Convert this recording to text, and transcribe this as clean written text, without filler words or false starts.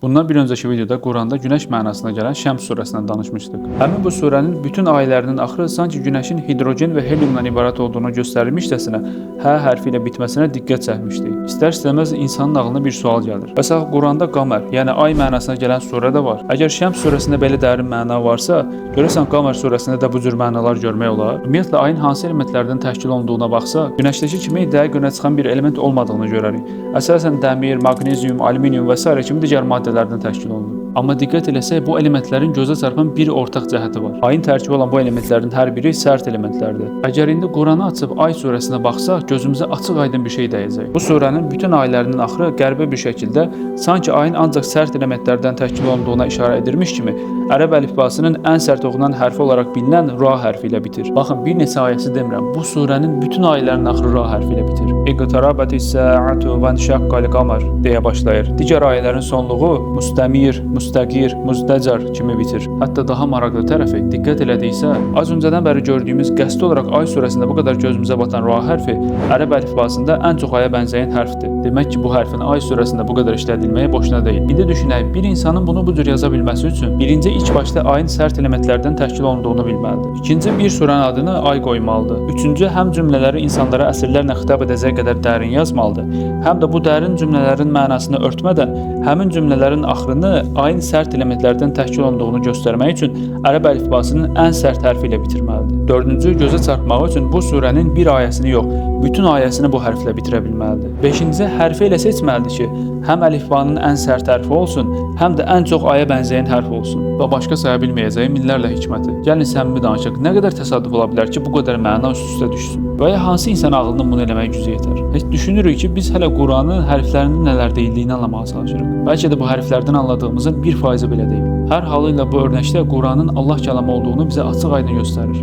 Bundan bir öncəki videoda Quranda günəş mənasına gələn Şəms surəsindən danışmışdıq. Həmin bu surənin bütün ayələrinin axırı sanki günəşin hidrogen və heliumdan ibarət olduğunu göstərilmişcəsinə H hərfi ilə bitməsinə diqqət çəkmişdik. İstər-istəməz insanın ağlına bir sual gəlir. Bəs axı Quranda Qəmər, yəni ay mənasına gələn surə də var. Əgər Şəms surəsində belə dərin məna varsa, görəsən Qəmər surəsində də bu cür mənalar görmək olar? Ümumiyyətlə ayın hansı elementlərdən təşkil olunduğuna baxsaq, günəşdəki kimi dəqiq önə çıxan bir element olmadığını görərik. Əsasən dəmir, maqnezium, alüminium və sairə kimi digər maddələrdən təşkil olunub. Amma diqqət eləsək, bu elementlərin gözə çarpan bir ortaq cəhəti var. Ayın tərkibi olan bu elementlərin hər biri sərt elementlərdir. Əgər indi Quranı açıb Ay surəsinə baxsaq, gözümüzə açıq-aydın bir şey dəyəcək. Bu surənin bütün ayələrinin axırı qəribə bir şəkildə sanki ayın ancaq sərt elementlərdən təşkil olunduğuna işarə edirmiş kimi ərəb əlifbasının ən sərt oxunan hərfi olaraq bilinən ra hərfi ilə bitir. Baxın, bir neçə ayəsi demirəm. Bu surənin bütün ayələrinin axırı ra hərfi ilə bitir. İqtarabətis saatu və inşaqqal qamar deyə başlayır. Digər ayələrin sonluğu müstəmir, müstəqir, müzdəcar kimi bitir. Hətta daha maraqlı tərəfi diqqət elədiksə, az öncədən bəri gördüyümüz qəsdi olaraq Ay surəsində bu qədər gözümüzə batan ra hərfi ərəb əlifbasında ən çox aya bənzəyən hərfdir. Demək ki, bu hərfin Ay surəsində bu qədər işlədilməyi boşuna deyil. İndi düşünək, bir insanın bunu bu cür yaza bilməsi üçün birinci ilk başda ayın sərt elementlərdən təşkil olunduğunu bilməlidir. İkinci, bir surənin adını ay qoymalıdır. Üçüncü, həm cümlələri insanlara əsrlərlə xitab edəcək qədər dərin yazmalıdır, həm də bu dərin cümlələrin mənasını örtmədən həmin cümlələrin axırını ayın sərt elementlərdən təşkil olunduğunu göstərmək üçün ərəb əlifbasının ən sərt hərfi ilə bitirməlidir. Dördüncü, gözə çarpmağı üçün bu surənin bir ayəsini yox, bütün ayəsini bu hərflə bitirə bilməlidir. Beşinci, hərfi elə seçməlidir ki, həm əlifbanın ən sərt hərfi olsun, həm də ən çox aya bənzəyən hərf olsun. Və başqa saya bilməyəcəyim minlərlə hikməti. Gəlin səmimi danışaq, nə qədər təsadüf ola bilər ki, bu qədər məna üst-üstə düşsün? Və ya hansı insan ağlının bunu eləməyə gücü yetər? Heç düşünürük ki, biz hələ Quranın hərflərində nələr deyildiyini anlamağa çalışırıq. Bəlkə də bu hərflərdən anladığımızın 1%-i belə deyil. Hər halı ilə bu örnəkdə Quranın Allah kəlamı olduğunu bizə açıq-aydın göstərir.